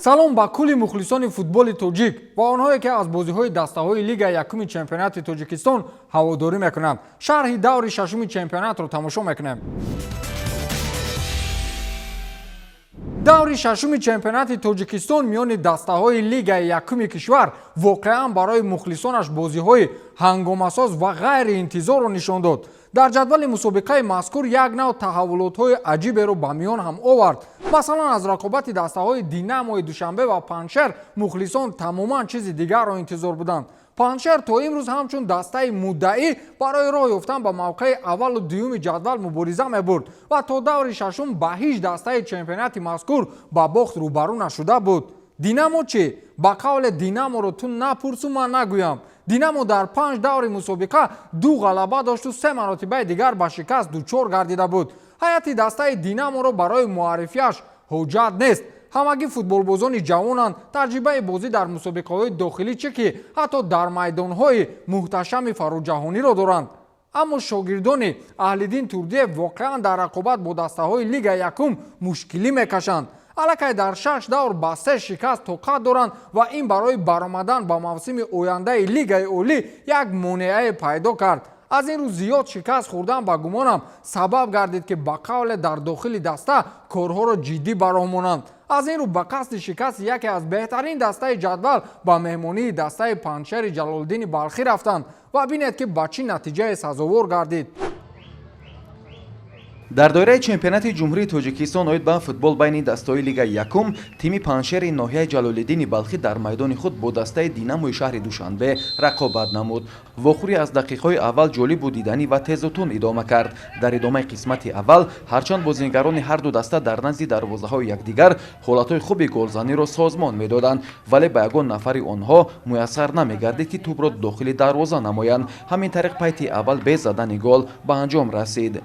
Салом ба кулли мухлисони футболи тоҷик ва онҳое, ки аз бозиҳои дастаҳои Лигаи якуми чемпионати Тоҷикистон ҳаводорӣ мекунанд. Шарҳи даври шашуми чемпионатро тамошо мекунем. Даври шашуми чемпионати Тоҷикистон миёни дастаҳои Лигаи якуми кишвар воқеан барои мухлисонаш бозиҳои ҳангомасоз ва ғайриинтизорро нишон дод. Дар ҷадвали мусобиқаи мазкур як нав таҳаввулотҳои аҷиберо ба миён ҳам овард. Масалан, аз рақобати дастаҳои Динамои Душанбе ва Панҷшер мухлисон тамоман чизи дигарро интизор буданд. Панҷшер то имрӯз ҳамчун дастаи муддаӣ барои роҳ ёфтан ба мавқеи аввалу дуюми ҷадвал мубориза мебурд ва то даври шашум ба ҳеҷ дастаи чемпионати мазкур ба бохт рӯбарӯ нашуда буд. Динамо чӣ? Ба қавле, Динаморо ту напурсу, ман нагӯям. Динамо дар 5 даври мусобиқа 2 ғалаба дошту 3 маротибаи дигар ба шикаст дучор гардида буд. Ҳайати дастаи Динаморо барои муаррифиаш ҳуҷҷат нест. Ҳамагӣ футболбозони ҷавонанд. Таҷрибаи бозӣ дар мусобиқаҳои дохилӣ чӣ, ки ҳатто дар майдонҳои муҳташами фароҷаҳониро доранд. Аммо шогирдони Аҳлиддин Турдиев воқеан дар рақобат бо дастаҳои Лигаи якум мушкилӣ мекашанд. Аллакай дар 6 давр ба 3 шикаст тоқат доранд ва ин барои баромадан ба мавсими ояндаи Лигаи олӣ як монеае пайдо кард. Аз ин рӯ зиёд шикаст хӯрдан, ба гумонам, сабаб гардид, ки ба қавле дар дохили даста корҳоро ҷиддӣ бароҳ монанд. Аз ин рӯ ба қасди шикасти яке аз беҳтарин дастаи ҷадвал ба меҳмонии дастаи Панҷшери Ҷалолиддини Балхӣ рафтанд ва бинед, ки ба чӣ натиҷае сазовор гардид. Дар доираи чемпионати Ҷумҳурии Тоҷикистон оид ба футбол байни дастаҳои Лигаи якум, тими Панҷшери ноҳияи Ҷалолиддини Балхӣ дар майдони худ бо дастаи Динамои шаҳри Душанбе рақобат намуд. Вохӯрӣ аз дақиқаҳои аввал ҷолибу диданӣ ва тезу тунд идома кард. Дар идомаи қисмати аввал ҳарчанд бозигарони ҳарду даста дар назди дарвозаҳои якдигар ҳолатҳои хуби голзаниро созмон медоданд, вале ба ягон нафари онҳо муяссар намегардид, ки тӯбро дохили дарвоза намоянд. Ҳамин тариқ пайти аввал бе задани гол ба анҷом расид.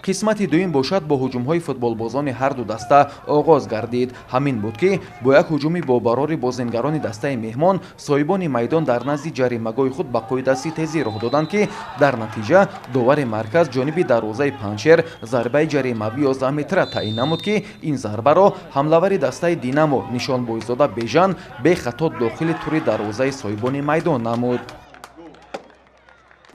Қисмати дуюм бошад, бо ҳуҷумҳои футболбозони ҳарду даста оғоз гардид. Ҳамин буд, ки бо як ҳуҷуми бобарори бозингарони дастаи меҳмон соҳибони майдон дар назди ҷаримагоҳи худ ба қоидаситезӣ роҳ доданд, ки дар натиҷа довари марказ ҷониби дарвозаи Панҷшер зарбаи ҷаримавӣ 11 метра таъин намуд, ки ин зарбаро ҳамлавари дастаи Динамо Нишонбойзода Бежан бехато дохили тури дарвозаи соҳибони майдон намуд.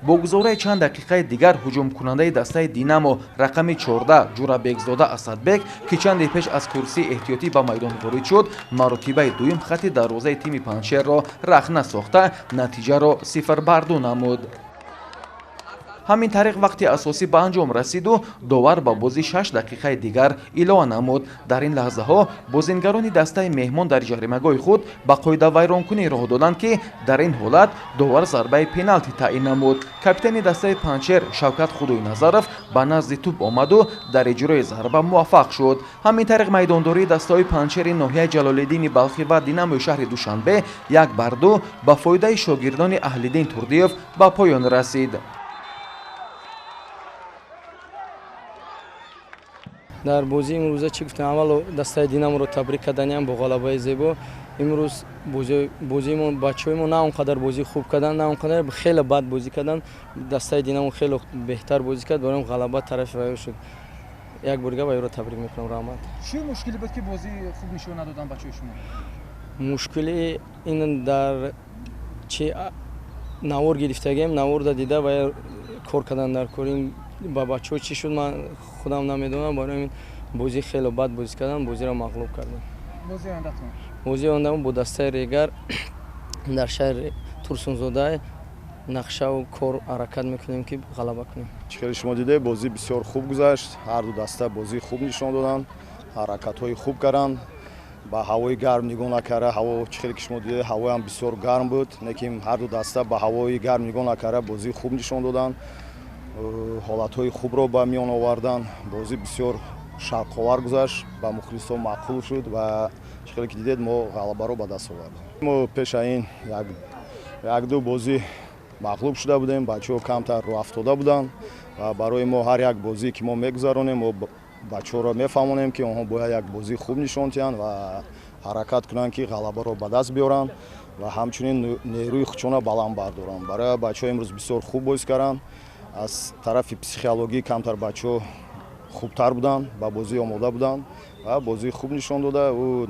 Бо гузораи чанд дақиқаи дигар ҳуҷумкунандаи дастаи Динамо рақами 14 Ҷурабекзода Асадбек, ки чанде пеш аз курсии эҳтиётӣ ба майдон ворид шуд, маротибаи дуюм хатти дарвозаи тими Панҷшерро рахна сохта, натиҷаро 0-2 намуд. Ҳамин тариқ вақти асосӣ ба анҷом расиду довар ба бозӣ 6 дақиқаи дигар илова намуд. Дар ин лаҳзаҳо бозингарони дастаи меҳмон дар ҷаримагоҳи худ ба қоидавайронкунӣ роҳ доданд, ки дар ин ҳолат довар зарбаи пеналти таъин намуд. Капитани дастаи Панҷшер Шавкат Худойназаров ба назди тӯб омаду дар иҷрои зарба муваффақ шуд. Ҳамин тариқ майдондории дастаҳои Панҷшери ноҳияи Ҷалолиддини Балхӣ ва Динамои шаҳри Душанбе 1-2 ба фоидаи шогирдони Аҳлиддин Турдиев ба поён расид. Дар бозии имрӯза чӣ гуфтем? Аввало дастаи Динаморо табрик карданиам бо ғалабаи зебо. Имрӯз бозиимон, бачаҳои мо на он қадар бозии хуб карданд, на он қадар, хеле бад бозӣ карданд. Дастаи Динамо хеле беҳтар бозӣ кард, барои ғалаба тарафи ваё шуд. Як борга ваёро табрик мекунам, раҳмат. Чӣ мушкиле буд, ки бозии хуб нишон надоданд бачаҳои шумо? Мушкили ин дар чи навор гирифтагием, наворда дида ва кор кардан дар кори ба бачаҳо чӣ шуд, ман худам намедонам. Барои ин бозӣ хеле бад бозӣ кардам, бозиро мағлуб кардам. Бозии ояндамо бо дастаи Регар дар шаҳри Турсунзода нақшаву кор ҳаракат мекунем, ки ғалаба кунем. Чӣ хеле шумо диде, бозӣ бисёр хуб гузашт. Ҳарду даста бозии хуб нишон доданд, ҳаракатҳои хуб карданд. Ба ҳавои гарм нигоҳ накарда, ҳаво, чӣ хеле ки шумо диде, ҳавоям бисёр гарм буд, лекин ҳарду даста ба ҳавои гарм нигоҳ накарда, бозии хуб нишон доданд, ҳолатҳои хубро ба миён оварданд. Бозӣ бисёр шавқовар гузашт, ба мухлисон маъқул шуд ва чӣ хеле ки дидед, мо ғалабаро ба даст овардем. Мо пеша ин якду бозӣ мағлуб шуда будем, бачаҳо камтар рӯафтода буданд ва барои мо ҳар як бозие ки мо мегузаронем, мо бачаҳоро мефаҳмонем, ки онҳо бояд як бозии хуб нишон диҳанд ва ҳаракат кунанд, ки ғалабаро ба даст биёранд ва ҳамчунин нерӯи худшона баланд бардоранд. Барои бачаҳо имрӯз бисёр хуб бозӣ карданд. Аз тарафи психологӣ камтар бачаҳо Хубтар буданд, ба бозӣ омода буданд ва бозии хуб нишон дода. Ӯ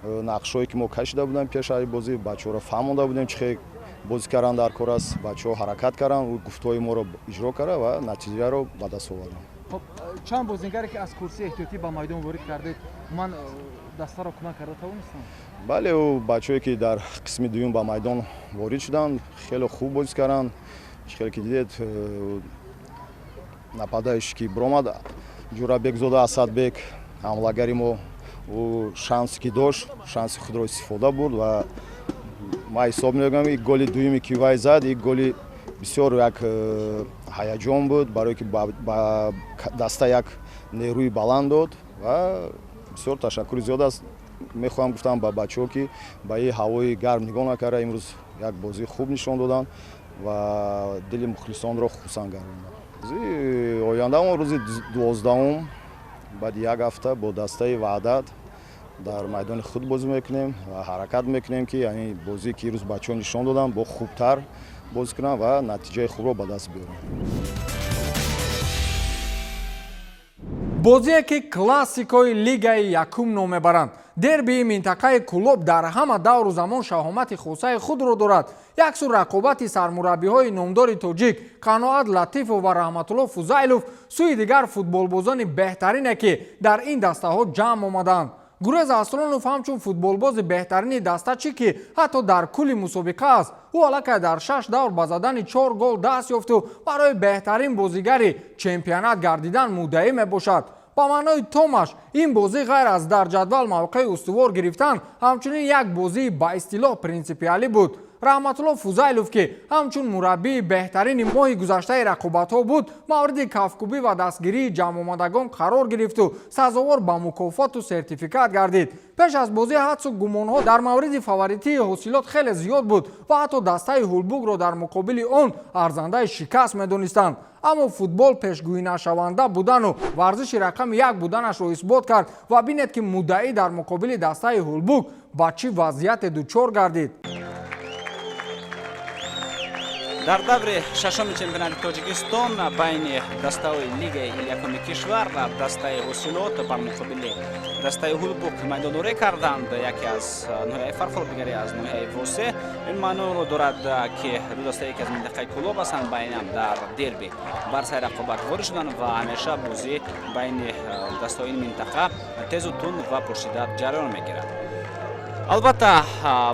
нақшҳое ки мо кашида будем пеш аз бозӣ, бачаҳоро фаҳмонда будем, чӣ хел бозӣ кардан дар кор аст. Бачаҳо ҳаракат карданд, ӯ гуфтаҳои моро иҷро карда ва натиҷаро ба даст оварданд. Хоб, чанд бозингаре ки аз курсии эҳтиётӣ ба майдон ворид кардед, ман дастаро кӯмак карда тавонистанд? Бале, ӯ бачаҳое ки дар қисми дуюм ба майдон ворид шуданд, хеле хуб бозӣ карданд. Чӣ хеле ки дидед, нападающий ки биромад, Ҷурабекзода Асадбек, ҳамлагари мо, ӯ шансе ки дошт, шанси худро истифода бурд ва ман ҳисоб мекунам, ин голи дуюме ки вай зад, ин голи бисёр як ҳаяҷон буд, барое ки ба даста як нерӯи баланд дод. Ва бисёр ташаккури зиёд аст мехоҳам гуфтам ба бачаҳо, ки ба ин ҳавои гарм нигоҳ накарда, имрӯз як бозии хуб нишон доданд ва дили мухлисонро хурсанд гардонданд. Бозии ояндамо рӯзи 12-ум, баъди як ҳафта, бо дастаи Ваҳдат дар майдони худ бозӣ мекунем ва ҳаракат мекунем, ки яъне бозие ки имрӯз бачаҳо нишон доданд, бо хубтар бозӣ кунанд ва натиҷаи хубро ба даст биёранд. Бозие ки классикои лигаи якум ном мебаранд, дербии минтақаи Кӯлоб, дар ҳама давру замон шаҳомати хосаи худро дорад. Як су рақобати сармураббиҳои номдори тоҷик Қаноат Латифов ва Раҳматулло Фузайлов, сӯи дигар футболбозони беҳтарине, ки дар ин дастаҳо ҷамъ омаданд. Гурез Аслонов ҳамчун футболбози беҳтарини даста, чӣ ки ҳатто дар кулли мусобиқа аст. Ӯ аллакай дар шаш давр ба задани чор гол даст ёфту барои беҳтарин бозигари чемпионат гардидан муддаӣ мебошад. Ба маънои томаш, ин бозӣ ғайр аз дар ҷадвал мавқеи устувор гирифтан, ҳамчунин як бозии ба истилоҳ принсипиалӣ буд. Раҳматулло Фузайлов, ки ҳамчун мураббии беҳтарини моҳи гузаштаи рақобатҳо буд, мавриди кафкӯбӣ ва дастгирии ҷамъомадагон қарор гирифту сазовор ба мукофоту сертификат гардид. Пеш аз бозӣ ҳадсу гумонҳо дар мавриди фаворитии Ҳосилот хеле зиёд буд ва ҳатто дастаи Ҳулбукро дар муқобили он арзандаи шикаст медонистанд. Аммо футбол пешгӯинашаванда будану варзиши рақами як буданашро исбот кард ва бинед, ки муддаӣ дар муқобили дастаи Ҳулбук ба чӣ вазъияте дучор гардид. Дар даври шашуми чемпионати Тоҷикистон байни дастаҳои лигаи якуми кишвар дастаи Ҳосилот бар муқобили дастаи Ҳулбук майдонорӣ карданд. Яке аз ноҳияи Фархор, дигаре аз ноҳияи Восе. Ин маъноро дорад, ки ду дастае ки аз минтақаи Кӯлоб ҳастанд, байнам дар дерби бар сари рақобат ворид шуданд ва ҳамеша бозӣ байни дастаҳои ин минтақа тезу тунд ва пуршиддат ҷараён мегирад. Албатта,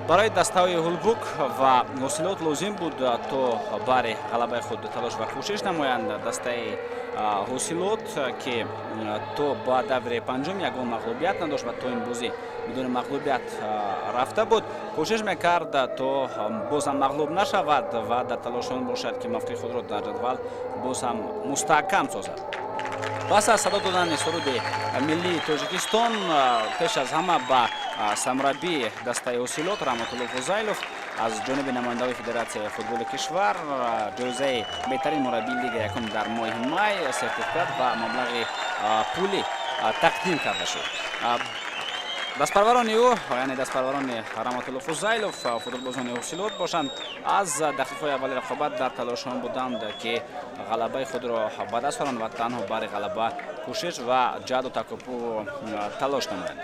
барои дастаҳои Ҳулбук ва Ҳосилот лозим буд, то бари ғалабаи худ талош ва кӯшиш намоянд. Дастаи Ҳосилот, ки то ба даври панҷум ягон мағлубият надошт ва то ин бозӣ бидуни мағлубият рафта буд, кӯшиш мекард, то боз ҳам мағлуб нашавад ва дар талоши он бошад, ки мавқеи худро дар ҷадвал боз ҳам мустаҳкам созад. Пас аз садо додани суруди миллии Тоҷикистон, пеш аз ҳама ба сармураббии дастаи Ҳосилот Раҳматулло Фузайлов аз ҷониби намояндаҳои Федератсияи футболи кишвар ҷоизаи беҳтарин мураббии лига якум дар моҳи май, сертификат ва маблағи пулӣ тақдим карда шуд. Дастпарварони ӯ, яъне дастпарварони Раҳматулло Фузайлов, футболбозони Ҳосилот бошанд, аз дақиқаҳои аввали рақобат дар талошон буданд, ки ғалабаи худро ба даст оранд ва танҳо бари ғалаба кӯшиш ва ҷаҳду такопӯ талош намоянд.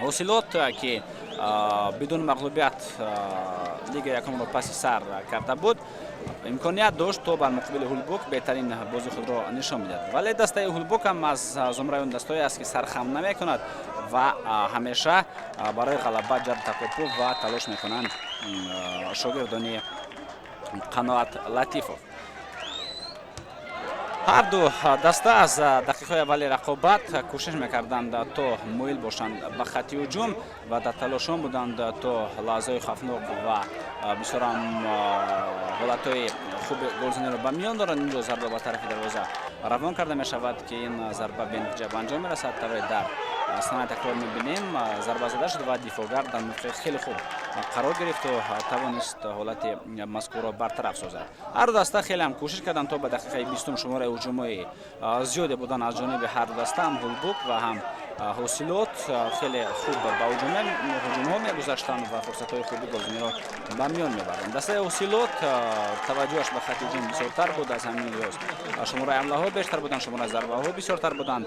Ҳосилот, ки бидуни мағлубият лигаи якумро паси сар карда буд, имконият дошт, то бар муқобили Ҳулбук беҳтарин бози худро нишон бидиҳад. Вале дастаи Ҳулбук ҳам аз зумраи он дастое аст, ки сархам намекунад ва ҳамеша барои ғалаба ҷаҳду такопӯ ва талош мекунанд шогирдони Қаноат Латифов. Ҳарду даста аз дақиқаҳои аввали рақобат кӯшиш мекарданд, то моил бошанд ба хатти ҳуҷум ва дар талошон буданд, то лаҳзаҳои хавфнок ва бисёрам ҳолатҳои хуби голзаниро ба миён доранд. Инҷо зарба ба тарафи дарвоза равон карда мешавад, ки ин зарба бенатиҷа ба анҷом мерасад. Тавре дар Саҳнаи такрор мебинем, зарба зада шуд ва дифоъгар дар мавқеи хеле хуб қарор гирифту тавонист ҳолати мазкурро бартараф созад. Ҳарду даста хеле ҳам кӯшиш карданд то ба дақиқаи 20-ум. Шумораи ҳуҷумҳои зиёде буданд аз ҷониби ҳарду даста, ҳам Ҳулбук ва ҳам Ҳосилот хеле хуб ба ҳуҷумҳо мегузаштанд ва фурсатҳои хуби голзаниро ба миён мебарданд. Дастаи Ҳосилот таваҷҷӯҳаш ба хати ҳуҷум бисёртар буд, аз ҳамин лиҳоз шумораи ҳамлаҳо бештар буданд, шумораи зарбаҳо бисёртар буданд.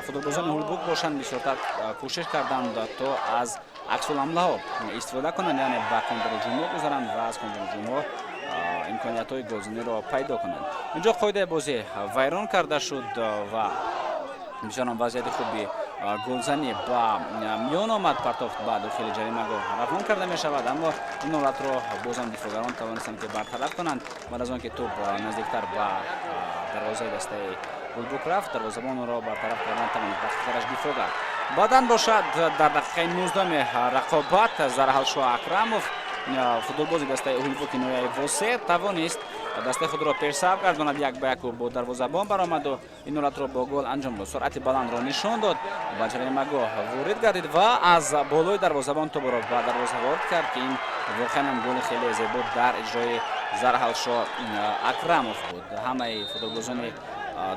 Футболбозони Ҳулбук бошанд, бисёртар кӯшиш карданд то аз аксулҳамлаҳо истифода кунанд, яъне ба контрҳуҷумҳо гузаранд ва аз контрҳуҷумҳо имкониятҳои голзаниро пайдо кунанд. Инҷо қоидаи бозӣ вайрон карда шуд ва бисёрам вазъияти хуби голзанӣ ба миён омад. Партофт ба дохили ҷаримагоҳ равон карда мешавад, аммо ин ҳолатро бозам дифоъгарон тавонистанд, ки бартараф кунанд. Баъд аз он ки тӯб наздиктар ба дарвозаи дастаи Ҳулбук рафт, дарвозабон онро бартараф кардан тавонист, дақиқтараш дифоъгар. Баъдан бошад, дар дақиқаи 19-уми рақобат Зарҳалшоҳ Акрамов, футболбози дастаи Ҳулбуки ноҳияи Восе, тавонист дастаи худро пешсаф гардонад. Як ба яку бо дарвозабон баромаду ин ҳолатро бо гол анҷом дод. Суръати баландро нишон дод, ба ҷаримагоҳ ворид гардид ва аз болои дарвозабон тӯбро ба дарвоза ворид кард, ки ин воқеан ҳам голи хеле зебо дар иҷрои Зарҳалшоҳ Акрамов буд. Ҳамаи футболбозони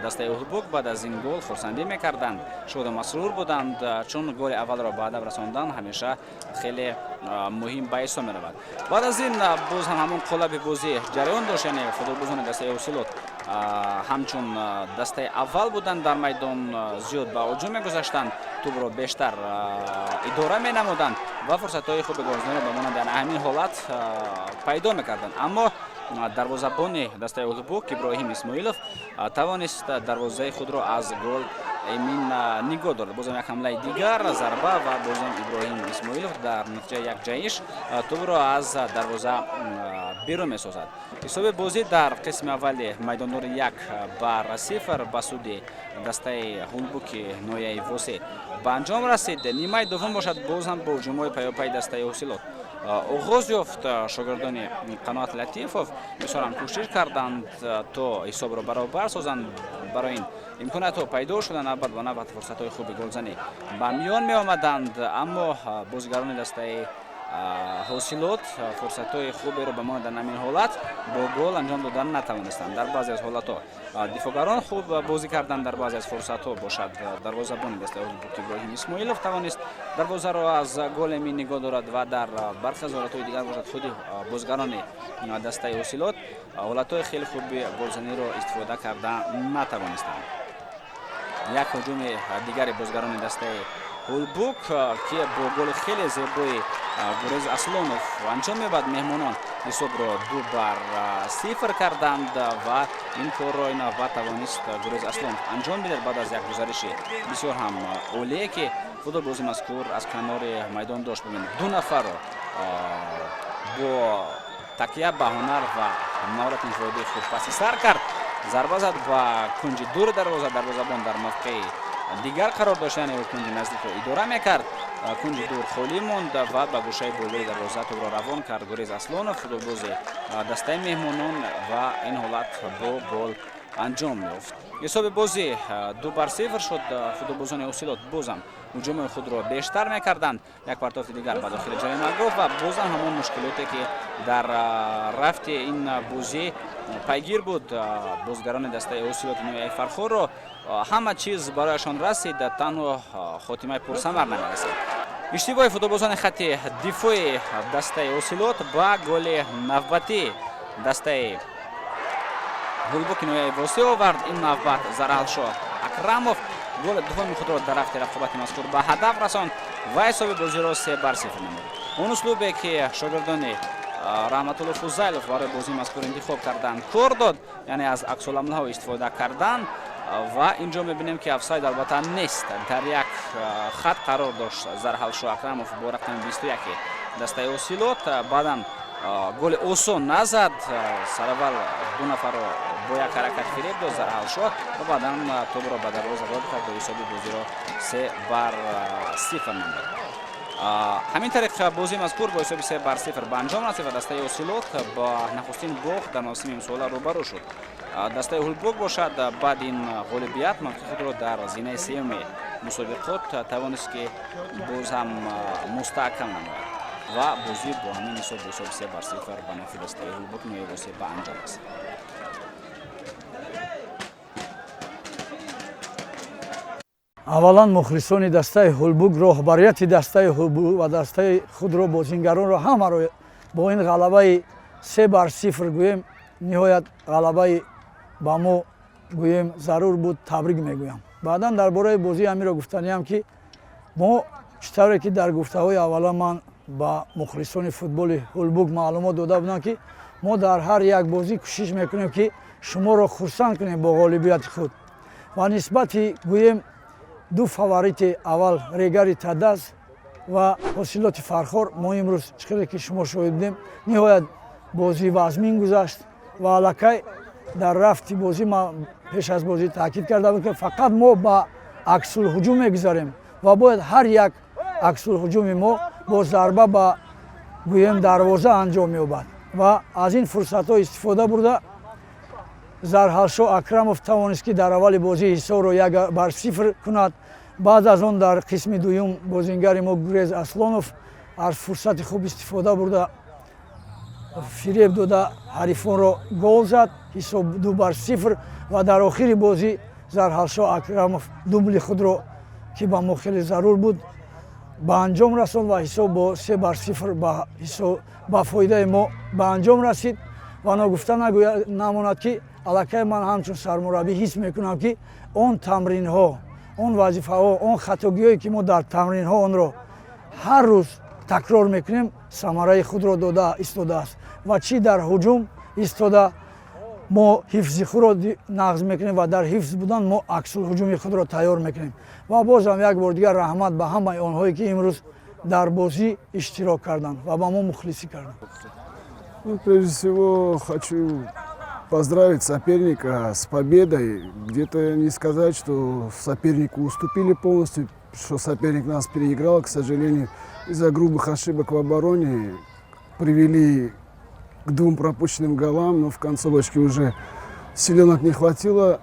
дастаи Ҳулбук баъд аз ин гол хурсандӣ мекарданд, шоду масрур буданд, чун голи аввалро ба ҳадаф расондан ҳамеша хеле муҳим ба ҳисоб меравад. Баъд аз ин боз ҳам ҳамон қолаби бозӣ ҷараён дошт, яъне футболбозони дастаи Ҳосилот ҳамчун дастаи аввал буданд дар майдон, зиёд ба ҳуҷум мегузаштанд, тӯбро бештар идора менамуданд ва фурсатҳои хуби голзаниро ба монанди ҳамин ҳолат пайдо мекарданд, аммо дарвозабони дастаи Ҳулбук Иброҳим Исмоилов тавонист дарвозаи худро аз гол эмин нигоҳ дорад. Бозам як ҳамлаи дигар, зарба ва бозам Иброҳим Исмоилов дар натиҷаи як ҷаҳиш тӯбро аз дарвоза берун месозад. Ҳисоби бозӣ дар қисми аввали майдондори 1-0 ба суди дастаи Ҳулбуки ноҳияи Восе ба анҷом расид. Нимаи дуввум бошад, боз ҳам бо ҳуҷумҳои паёпайи дастаи Ҳосилот оғоз ёфт. Шогирдони Қаноат Латифов бисёрам кӯшиш карданд то ҳисобро баробар созанд. Барои ин имкониятҳо пайдо шуданд, навбат ба навбат фурсатҳои хуби голзанӣ ба миён меомаданд, аммо бозигарони дастаи Ҳосилот фурсатҳои хуберо ба монанди ҳамин ҳолат бо гол анҷом додан натавонистанд. Дар баъзе аз ҳолатҳо дифоъгарон хуб бозӣ карданд, дар баъзе аз фурсатҳо бошад дарвозабони дастаи Ҳулбук Иброҳим Исмоилов тавонист дарвозаро аз гол эмин нигоҳ дорад ва дар бархе аз ҳолатҳои дигар бошад, худи бозигарони дастаи Ҳосилот ҳолатҳои хеле хуби голзаниро истифода карда натавонистанд. Як ҳуҷуми дигари бозигарони дастаи Ҳулбук, ки бо голи хеле зебои Гурез Аслонов анҷом меёбад. Меҳмонон ҳисобро 2-0 карданд ва ин корро ин навбат тавонист Гурез Аслонов анҷом бидад, баъд аз як гузариши бисёр ҳам олие, ки футболбози мазкур аз канори майдон дошт. Бибинед, ду нафарро бо такя ба ҳунар ва маҳорати инфиродии худ паси сар кард, зарба зад ба кунҷи дури дарвоза. Дарвозабон дар мавқеи дигар қарор дошт, яъне кунҷи наздикро идора мекард, кунҷи дур холӣ монд ва ба гӯшаи болои дарвоза тӯбро равон кард Гурез Аслонов, футболбози дастаи меҳмонон, ва ин ҳолат бо гол анҷом ёфт. Ҳисоби бозӣ 2-0 шуд. Футболбозони Ҳосилот бозам ҳуҷумҳои худро бештар мекарданд. Як партофти дигар ба дохили ҷаримагоҳ ва бозам ҳамон мушкилоте, ки дар рафти ин бозӣ пайгир буд бозигарони дастаи Ҳосилоти ноҳияи Фархорро. Ҳама чиз барояшон расид, танҳо хотимаи пурсамар намерасид. Иштибоҳи футболбозони хати дифои дастаи Ҳосилот ба голи навбатии дастаи Ҳулбуки ноҳияи Восе овард. Ин навбат Заралшоҳ Акрамов голи дуввуми худро дар рафти рақобати мазкур ба ҳадаф расонд ва ҳисоби бозиро 3-0 намуд. Он услубе, ки шогирдони Раҳматулло Фузайлов барои бозии мазкур интихоб карданд, кор дод, яъне аз аксуламлаҳо истифода кардан. Ва инҷо мебинем, ки офсайд албатта нест, дар як хат қарор дошт Зарҳалшоҳ Акрамов бо рақами 21 дастаи Ҳосилот. Баъдан голи осон назад, сараввал ду нафарро бо як ҳаракат фиреб дод Зарҳалшоҳ ва баъдан тӯбро ба дарвоза ворид кард ва ҳисоби бозиро 3-0 намуд. Ҳамин тариқ бозии мазкур бо ҳисоби 3-0 ба анҷом расид ва дастаи Ҳосилот ба нахустин бохт дар мавсими имсола рӯбарӯ шуд. Дастаи Ҳулбук бошад, баъди ин ғолибият мавқеи худро дар зинаи сеюми Мусобиқот тавонист, ки боз ҳам мустаҳкам намояд ва бозӣ бо ҳамин ҳисоб, бо ҳисоби 3-0 ба нафи дастаи Ҳулбук ноҳияи Восеъ ба анҷом расид. Аввалан, мухлисони дастаи Ҳулбук, роҳбарияти дастаи Ҳулбук ва дастаи худро, бозингаронро, ҳамаро бо ин ғалабаи 3-0, гӯем, ниҳоят ғалабаи ба мо, гӯем, зарур буд, табрик мегӯям. Баъдан дар бораи бозӣ ҳаминро гуфтаниям, ки мо чӣ тавре ки дар гуфтаҳои аввала ман ба мухлисони футболи Ҳулбук маълумот дода будам, ки мо дар ҳар як бозӣ кӯшиш мекунем, ки шуморо хурсанд кунем бо ғолибияти худ. Ва нисбати, гӯем, ду фаворити аввал, Регари Тадаз ва Ҳосилоти Фархор, мо имрӯз, чӣ хеле ки шумо шоҳид будем, ниҳоят бозӣ вазмин гузашт. Ва аллакай дар рафти бозӣ ман пеш аз бозӣ таъкид карда буд, ки фақат мо ба аксулҳуҷум мегузарем ва бояд ҳар як аксулҳуҷуми мо бо зарба ба, гӯем, дарвоза анҷом меёбад. Ва аз ин фурсатҳо истифода бурда, Зарҳалшо Акрамов тавонист, ки дар аввали бозӣ ҳисобро 1-0 кунад. Баъд аз он дар қисми дуюм бозингари мо Гурез Аслонов аз фурсати хуб истифода бурда, фиреб дода ҳарифонро, гол зад, ҳисоб 2-0. Ва дар охири бозӣ Зарҳалшо Акрамов дубли худро, ки ба мо хеле зарур буд, ба анҷом расонд ва ҳисоб бо 3-0 ба фоидаи мо ба анҷом расид. Ва ногуфта намонад, ки аллакай ман ҳамчун сармураббӣ ҳис мекунам, ки он тамринҳо, он вазифаҳо, он хатогиҳое, ки мо дар тамринҳо онро ҳар рӯз такрор мекунем, самараи худро дода истодааст. Ва чӣ дар ҳуҷум истода мо ҳифзи худро нағз мекунем ва дар ҳифз будан мо аксулҳуҷуми худро тайёр мекунем. Ва бозам як бор дигар раҳмат ба ҳамаи онҳое, ки имрӯз дар бозӣ иштирок карданд ва ба мо мухлисӣ карданд. Ну, прежде всего, хочу поздравить соперника с победой. Где-то не сказать, что сопернику уступили полностью, что соперник нас переиграл. К сожалению, из-за грубых ошибок в обороне привели к двум пропущенным голам, но в концовочке уже силенок не хватило.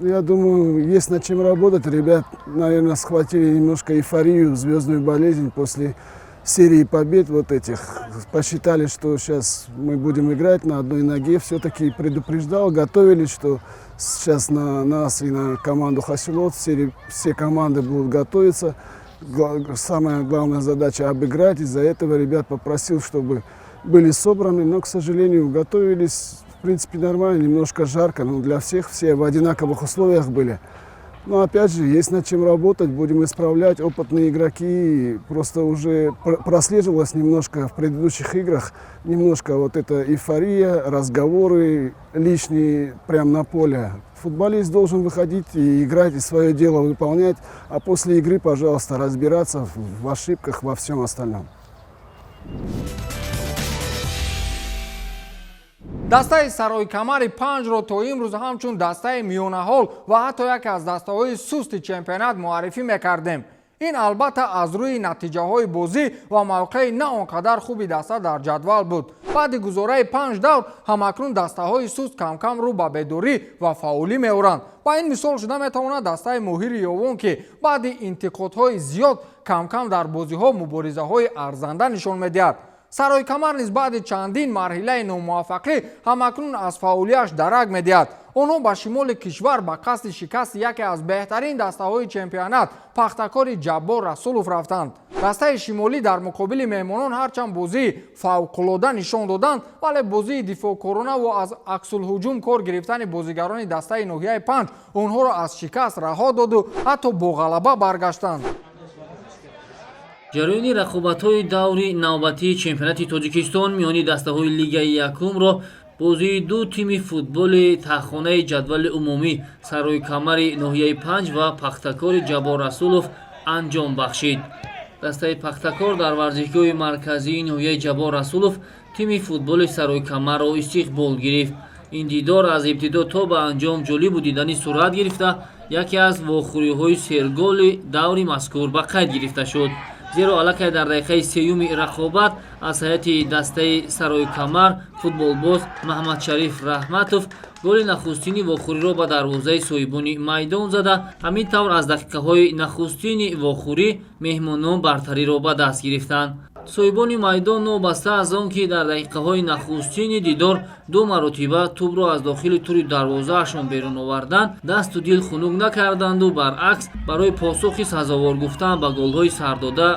Я думаю, есть над чем работать. Ребят, наверное, схватили немножко эйфорию, звездную болезнь после серии побед вот этих. Посчитали, что сейчас мы будем играть на одной ноге. Все-таки предупреждал, готовились, что сейчас на нас и на команду Хосилот все команды будут готовиться. Самая главная задача – обыграть. Из-за этого ребят попросил, чтобы были собраны, но, к сожалению, готовились, в принципе, нормально, немножко жарко, но для всех, все в одинаковых условиях были. Но опять же, есть над чем работать, будем исправлять. Опытные игроки, просто уже прослеживалось немножко в предыдущих играх, немножко вот эта эйфория, разговоры лишние прямо на поле. Футболист должен выходить и играть, и свое дело выполнять, а после игры, пожалуйста, разбираться в ошибках, во всем остальном. Дастаи Саройкамари Панҷро то имрӯз ҳамчун дастаи миёнаҳол ва ҳатто яке аз дастаҳои сусти чемпионат муаррифӣ мекардем. Ин албатта аз рӯи натиҷаҳои бозӣ ва мавқеи на он қадар хуби даста дар ҷадвал буд. Баъди гузораи панҷ давр ҳамакнун дастаҳои суст камкам рӯ ба бедорӣ ва фаъолӣ меоранд. Ба ин мисол шуда метавонад дастаи Моҳири Ёвон, ки баъди интиқодҳои зиёд камкам дар бозиҳо муборизаҳои арзанда нишон медиҳад. Саройкамар низ баъди чандин марҳилаи номуваффақӣ ҳамакнун аз фаъолияш дарак медиҳад. Онҳо ба шимоли кишвар ба қасди шикасти яке аз беҳтарин дастаҳои чемпионат, Пахтакори Ҷаббор Расулов, рафтанд. Дастаи шимолӣ дар муқобили меҳмонон ҳарчанд бозии фавқулода нишон доданд, вале бозии дифоъкоронаву аз аксулҳуҷум кор гирифтани бозигарони дастаи ноҳияи Панҷ онҳоро аз шикаст раҳо доду ҳатто бо ғалаба баргаштанд. Ҷараёни рақобатҳои даври навбатии чемпионати Тоҷикистон миёни дастаҳои лигаи якумро бозии ду тими футболи таҳхонаи ҷадвали умумӣ, Саройкамари ноҳияи Панҷ ва Пахтакори Ҷаббор Расулов, анҷом бахшид. Дастаи Пахтакор дар варзишгоҳи марказии ноҳияи Ҷаббор Расулов тими футболи Саройкамарро истиқбол гирифт. Ин дидор аз ибтидо то ба анҷом ҷолибу диданӣ сурат гирифта, яке аз вохӯриҳои серголи даври мазкур ба қайд гирифта шуд. Зеро аллакай дар дақиқаи сеюми рақобат аз ҳайати дастаи Сарои Камар футболбоз Маҳамадшариф Раҳматов голи нахустини вохӯриро ба дарвозаи соҳибони майдон зада, ҳамин тавр аз дақиқаҳои нахустини вохӯрӣ меҳмонон бартариро ба даст гирифтанд. Соҳибони майдон, новобаста аз он ки дар дақиқаҳои нахустини дидор ду маротиба тӯбро аз дохили тури дарвозаашон берун оварданд, дасту дил хунук накарданду баръакс, барои посухи сазовор гуфтан ба голҳои сардода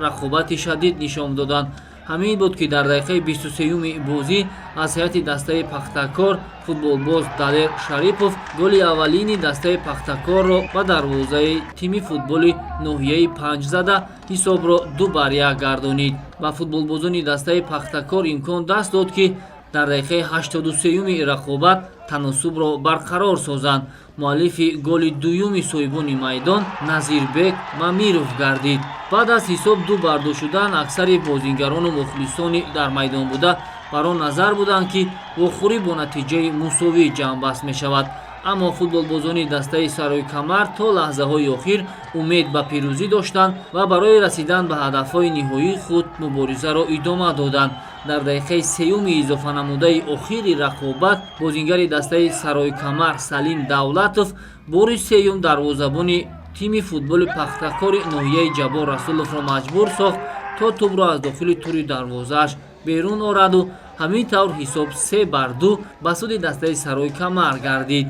рақобати шадид нишон доданд. Ҳамин буд, ки дар дақиқаи 23-юми бозӣ аз ҳайати дастаи Пахтакор футболбоз Далер Шарипов голи аввалини дастаи Пахтакорро ба дарвозаи тими футболи ноҳияи Панҷ зада, ҳисобро 2-1 гардонид. Ба футболбозони дастаи Пахтакор имкон даст дод, ки дар дақиқаи 83-юми рақобат таносубро барқарор созанд. Муаллифи голи дуюми соҳибони майдон Назирбек Мамиров гардид. Баъд аз ҳисоб 2-2 шудан, аксари бозингарону мухлисони дар майдон буда бар он назар буданд, ки вохӯрӣ бо натиҷаи мусовӣ ҷамъбаст мешавад. Аммо футболбозони дастаи Сарои Камар то лаҳзаҳои охир умед ба пирӯзӣ доштанд ва барои расидан ба ҳадафҳои ниҳоии худ муборизаро идома доданд. Дар дақиқаи сеюми изофанамудаи охири рақобат бозингари дастаи Сарои Камар Салим Давлатов бори сеюм дарвозабони тими футболи Пахтакори ноҳияи Ҷаббор Расуловро маҷбур сохт, то тӯбро аз дохили тури дарвозааш берун ораду ҳамин тавр ҳисоб 3-2 ба суди дастаи Сарои Камар гардид.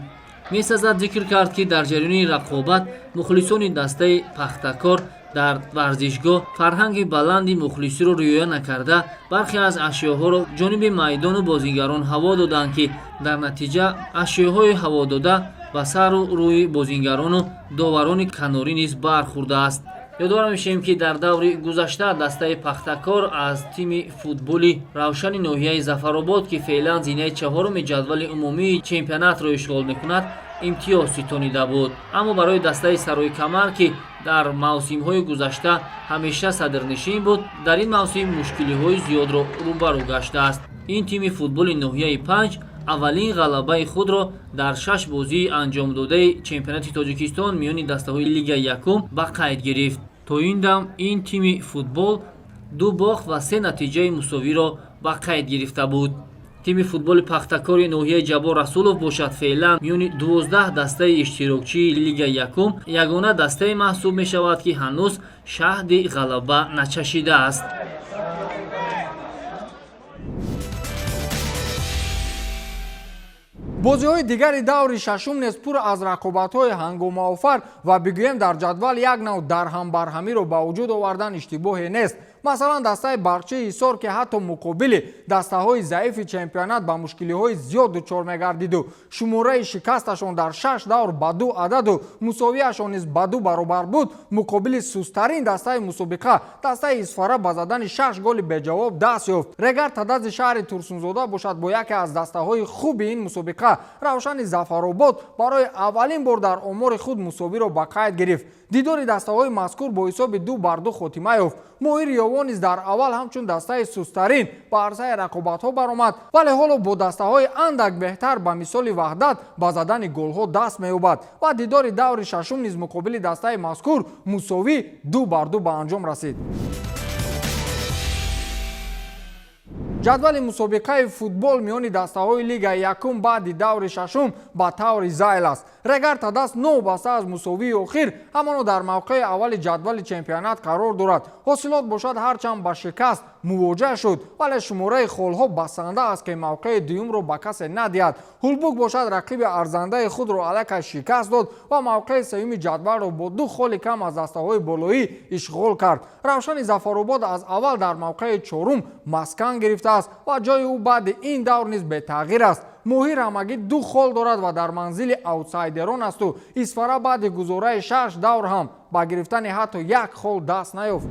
Месазад зикр кард, ки дар ҷараёни рақобат мухлисони дастаи Пахтакор дар варзишгоҳ фарҳанги баланди мухлисиро риоя накарда, бархе аз ашёҳоро ҷониби майдону бозингарон ҳаво доданд, ки дар натиҷа ашёҳои ҳаводода ба сару рӯи бозингарону доварони канорӣ низ бархӯрдааст. Ёдовар мешавем, ки дар даври гузашта дастаи Пахтакор аз тими футболи Равшани ноҳияи Зафаробод, ки феълан зинаи чаҳоруми ҷадвали умумии чемпионатро ишғол мекунад, имтиёз ситонида буд. Аммо барои дастаи Сарои Камар, ки дар мавсимҳои гузашта ҳамеша садрнишин буд, дар ин мавсим мушкилиҳои зиёдро рӯбарӯ гаштааст. Ин тими футболи ноҳияи Панҷ аввалин ғалабаи худро дар шаш бозии анҷомдодаи чемпионати Тоҷикистон миёни дастаҳои Лигаи якум ба қайд гирифт. То ин дам ин тими футбол ду бохт ва се натиҷаи мусовиро ба қайд гирифта буд. Тими футболи Пахтакори ноҳияи Ҷаббор Расулов бошад, феълан миёни 12 дастаи иштирокчии Лигаи якум ягона дастае маҳсуб мешавад, ки ҳанӯз шаҳди ғалаба начашидааст. Бозиҳои дигари даври шашум низ пур аз рақобатҳои ҳангомаофар ва бигӯем, дар ҷадвал як нав дарҳамбарҳамиро ба вуҷуд овардан иштибоҳе нест. Масалан, дастаи Барқчии Ҳисор, ки ҳатто муқобили дастаҳои заифи чемпионат ба мушкилиҳои зиёд дучор мегардиду шумораи шикасташон дар шаш давр ба ду ададу мусовиашон низ ба ду баробар буд, муқобили сустарин дастаи мусобиқа, дастаи Исфара, ба задани шаш голи беҷавоб даст ёфт. Регар Тадази шаҳри Турсунзода бошад, бо яке аз дастаҳои хуби ин мусобиқа, Равшани Зафаробод, барои аввалин бор дар омори худ мусовиро ба қайд гирифт. Дидори дастаҳои мазкур бо ҳисоби 2-2 хотима ёфт. Моҳир Ёвон низ дар аввал ҳамчун дастаи сустарин ба арсаи рақобатҳо баромад, вале ҳоло бо дастаҳои андак беҳтар, ба мисоли Ваҳдат, ба задани голҳо даст меёбад ва дидори даври шашум низ муқобили дастаи мазкур мусовӣ 2-2 ба анҷом расид. Ҷадвали мусобиқаи футбол миёни дастаҳои Лигаи якум баъди даври шашум ба таври зайл аст. Регар Тадас новобаста аз мусовии охир ҳамоно дар мавқеи аввали ҷадвали чемпионат қарор дорад. Ҳосилот бошад, ҳарчанд ба шикаст мувоҷаҳ шуд, вале шумораи холҳо басанда аст, ки мавқеи дуюмро ба касе надиҳад. Ҳулбук бошад, рақиби арзандаи худро аллакай шикаст дод ва мавқеи сеюми ҷадвалро бо ду холи кам аз дастаҳои болоӣ ишғол кард. Равшани Зафаробод аз аввал дар мавқеи чорум маскан гирифтааст ва ҷои ӯ баъди ин давр низ бетағйир аст. Моҳир ҳамагӣ ду хол дорад ва дар манзили аутсайдерон асту Исфара баъди гузораи шаш давр ҳам ба гирифтани ҳатто як хол даст наёфт.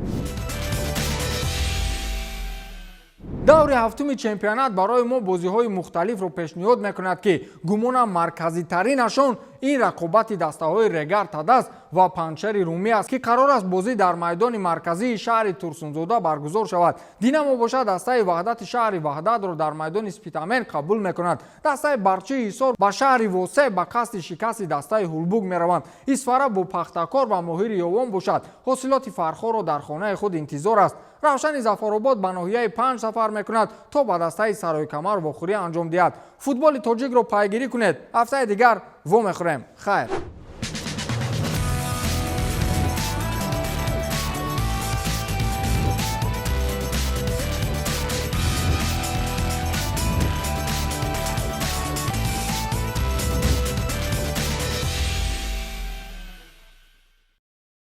Даври ҳафтуми чемпионат барои мо бозиҳои мухталифро пешниҳод мекунад, ки гумонам марказитаринашон Ин рақобати дастаҳои Регар Тадаз ва Панҷшери Румӣ аст, ки қарор аст бозӣ дар майдони марказии шаҳри Турсунзода баргузор шавад. Динамо бошад, дастаи Ваҳдати шаҳри Ваҳдатро дар майдони Спитамен қабул мекунад. Дастаи Барчии Ҳисор ба шаҳри Восе ба қасди шикасти дастаи Ҳулбук мераванд. Исфара бо Пахтакор ва Моҳири Ёвон бошад, Ҳосилоти Фархорро дар хонаи худ интизор аст. Равшани Зафаробод ба ноҳияи Панҷ сафар мекунад, то ба дастаи Саройкамар вохӯрӣ анҷом диҳад. Футболи тоҷикро пайгирӣ кунед. Ҳафтаи дигар вомехӯрем. Хайр.